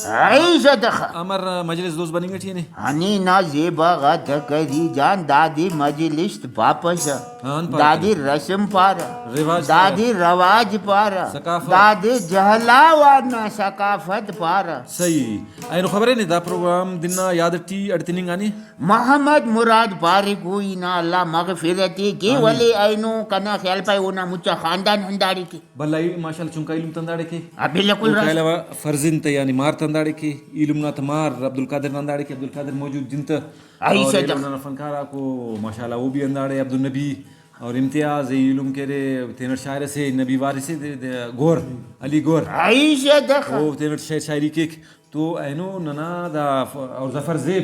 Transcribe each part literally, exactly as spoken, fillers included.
عیش دخہ۔ امر مجلس دوست بننگ ٹی نے؟ ہنی نا زیبا غا تکری جان، دادے مجلس پاپسہ، ہاں، پاپسہ۔ دادے رسم پارہ، رواج پارہ۔ دادے رواج پارہ، ثقافت۔ دادے جہلاوان نا ثقافت پارہ۔ صحیح۔ اینو خبرے نے دا پروگرام دن نا یاد ٹی اڈ تننگانے؟ محمد مراد پارے کوئی نا اللہ مغفرت ءِ کے، آمین۔ ولے اینو کنا خیال پائے اونا مچا خاندان ہنداڑے کے۔ بھلا ای ماشاءاللہ چنکا ایلم تنداڑے کے۔ آ، بالکل اوکا راست۔ علاوہ فرزند تے یعنی مار تنداڑے کے، ایلم نا تہ مار عبدالقادر نا ہنداڑے کے، عبدالقادر موجود جنتہ۔ آ، ای اور صدق۔ ایلم نا فنکار آکو ماشاءاللہ او بھی ہنداڑے، عبدالنبی اور امتیاز ایلم کیرے، تینٹ شاعر اسے نبی وارث دے، دے، گور، علی گور۔ آ، ای صدق۔ او تینٹ شعر شاعری کیک۔ تو اینو ننا دا ف-، اور ظفر زیب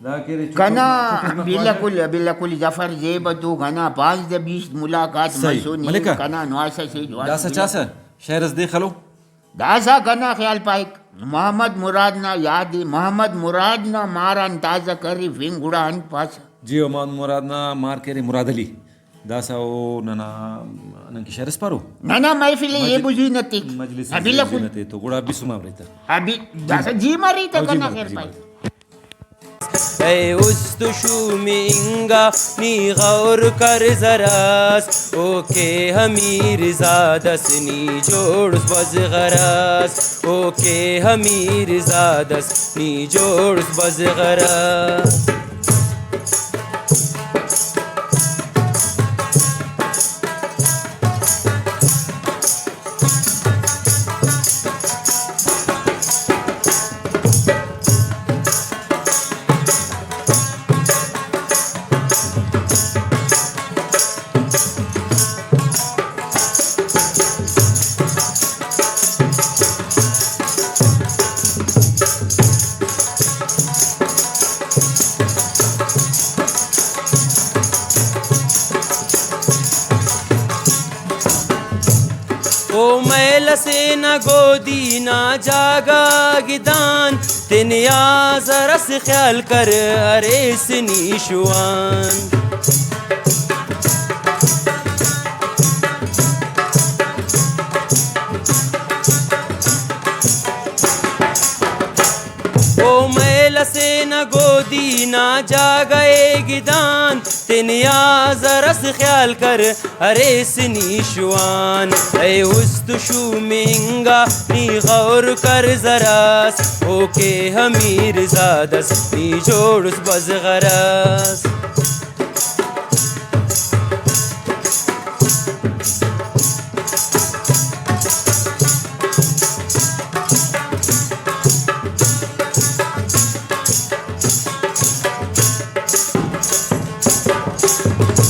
دا کہ ارے چپ کنا، چپ بالکل، بالکل ظفر زیب تو کنا پانزدہ بیست ملاقات صحیح۔ مسنے، ملکہ۔ کنا نواسہ سے جوان داسہ چاسہ شعر اس دے خلو۔ داسہ کنا خیال پائک محمد مراد نا یاد ءِ، محمد مراد نا ماران تازہ کرفنگ گڑا انت پاسہ۔ جی، او محمد مراد نا مار کہ ارے مراد علی۔ داسہ او ننا نن کہ شعر اس پارو۔ ننا محفل ءِ مجل-، زیب و زینت ءِ۔ مجلس ابھی زیب لکھو۔ زینت ءِ تو گڑا ابھی سما بریتہ۔ ابھی داسہ جی مری تہ او جی کنا مری، خیر جی پائے۔ مری۔ اے است و شومی انگا نی غور کر زراس، او کہ امیر زاد اس نی جوڑس بزغراس، او کہ امیر زاد اس نی جوڑس بزغراس۔ او میل اسے نا گودی نا جاگہ گدان، تینے آ زرس خیال کر ہریس نی شوان۔ او میل اسے نا گودی نا جاگہ ءِ گدان، تینے آ زرس خیال کر ہریس نی شوان۔ اے است شومی انگا نی غور کر زراس، او کہ امیر زاد اس نی جوڑس بزغراس۔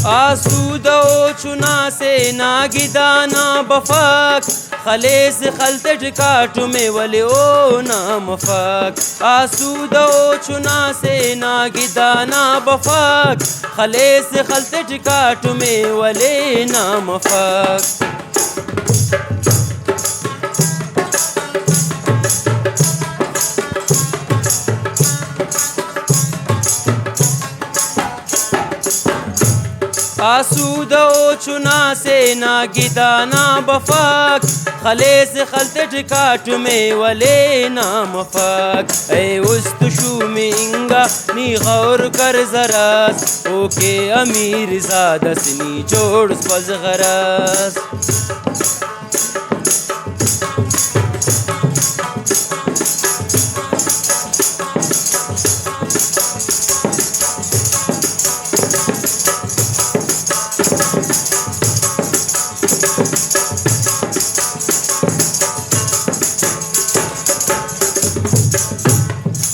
آسودہ او چنا سے نا گدانا بفک، خلیس خل تیٹ کاٹمے ولے اونا مفک۔ آسودہ او چنا سے نا گدانا بفک، خلیس خل تیٹ کاٹمے ولے نا مفک۔ آسودہ او چنا سے نا گدانا بفک، خلیس خل تیٹ کاٹمے ولے نا مفک۔ اے است شومی انگا نی غور کر زراس، او کہ امیر زاد اس نی جوڑس بزغراس۔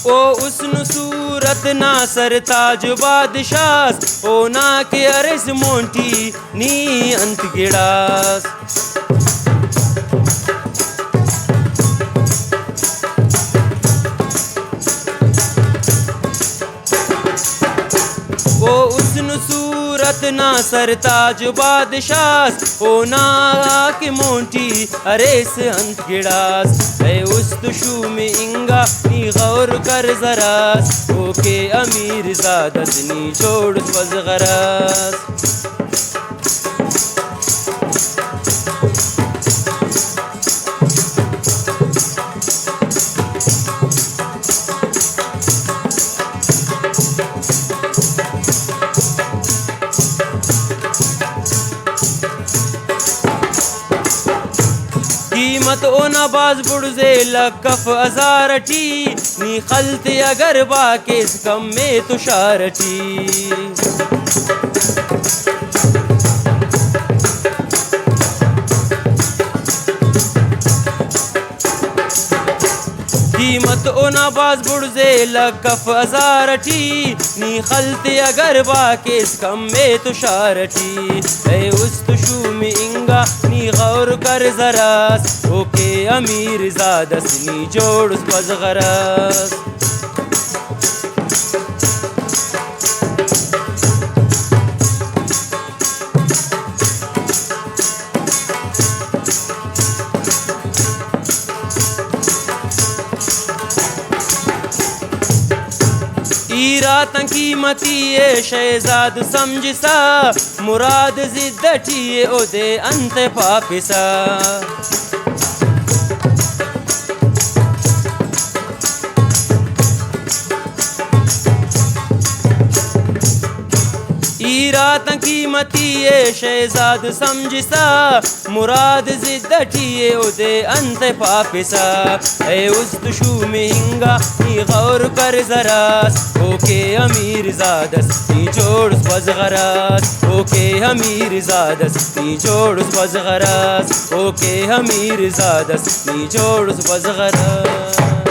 او حسن صورت نا سرتاج بادشاہ اس، اونا کہ ارس مونٹی نی انت گڑاس۔ او حسن صورت نا سرتاج بادشاہ اس، اونا کہ مونٹی ہریس انت گڑاس۔ اے است شوم انگا نی غور کر زراس، او کہ امیر زاد اس نی جوڑس بزغراس۔ تو اونا بھاز بڑزے لکھ اف ہزار ٹی، نی خل تے اگر با کیس کم اے تو شار ٹی۔ قیمت اونا بھاز بڑزے لکھ اف ہزار ٹی، نی خل تے اگر با کیس کم اے تو شار ٹی۔ اے است شوم انگا نی غور کر زراس، اوکے امیر زادس نی جوڑس بزغراس۔ ایراتان قیمتی ءِ شہزاد سمجھسا، مراد ضد ٹی ءِ اودے انت پاپسا۔ ایراتان قیمتی ءِ شہزاد سمجھسا، مراد ضد ٹی ءِ اودے انت پاپسا۔ اے است شوم انگا نی غور کر زراس، اوکے امیر زادس نی جوڑس بزغراس، اوکے امیر زادس نی جوڑس بزغراس، اوکے امیر زادس نی جوڑس بزغراس۔